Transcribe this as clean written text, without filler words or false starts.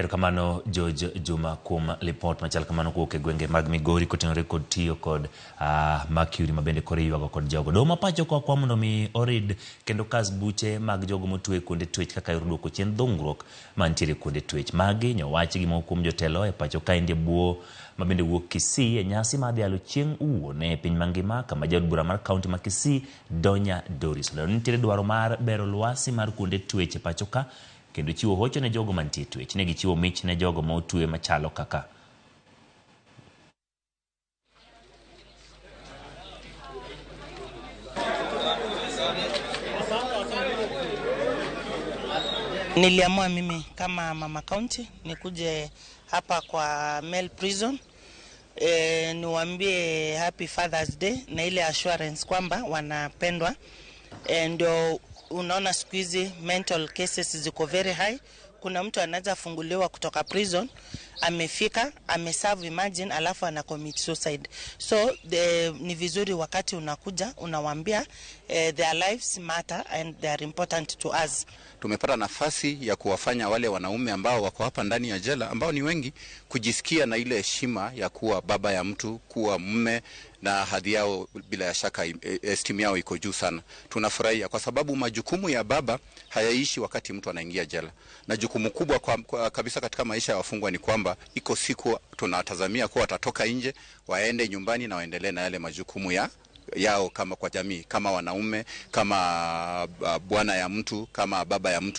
Erokamano George Juma kuom lipot machal kamano kowuok e gwenge mag Migori kotenore kod tiyo kod mercury ma bende koro iywago kod jogo. Doho ma pacho ka okwa mondo mi orid kendo kas buche mag jogo motwe kuonde twech kaka yor duoko chien dhungruok mantiere kuonde twech. Magi nyowachi gi moko kuom jotelo e pacho kaendi e bwo ma bende wuok Kisii e nyasi mar dhialo chieng' wuone e piny mangima kama jaod bura mar kaunti ma Kisii Donya Doris olero ni nitiere dwaro mar bero lwasi mar kuonde twech e pacho ka kendo chiwo hocho ne jogo mantie e twech. Ne gichiwo mich ne jogo ma otwe machalo kaka Niliamua mimi kama mama county nikuje hapa kwa male prison, niwaambie happy Father's Day na ile assurance kwamba wanapendwa. Ndio unaona siku hizi mental cases ziko very high. Kuna mtu anaweza funguliwa kutoka prison, amefika, ameserve, imagine, alafu ana commit suicide. So ni vizuri wakati unakuja unawaambia their lives matter and they are important to us. Tumepata nafasi ya kuwafanya wale wanaume ambao wako hapa ndani ya jela ambao ni wengi kujisikia na ile heshima ya kuwa baba ya mtu, kuwa mume, na hadhi yao bila ya shaka esteem yao iko juu sana. Tunafurahia kwa sababu majukumu ya baba hayaishi wakati mtu anaingia jela, na jukumu kubwa kwa kabisa katika maisha ya wafungwa ni kwamba iko siku tunatazamia kuwa watatoka nje waende nyumbani na waendelee na yale majukumu yao kama kwa jamii, kama wanaume, kama bwana ya mtu, kama baba ya mtu.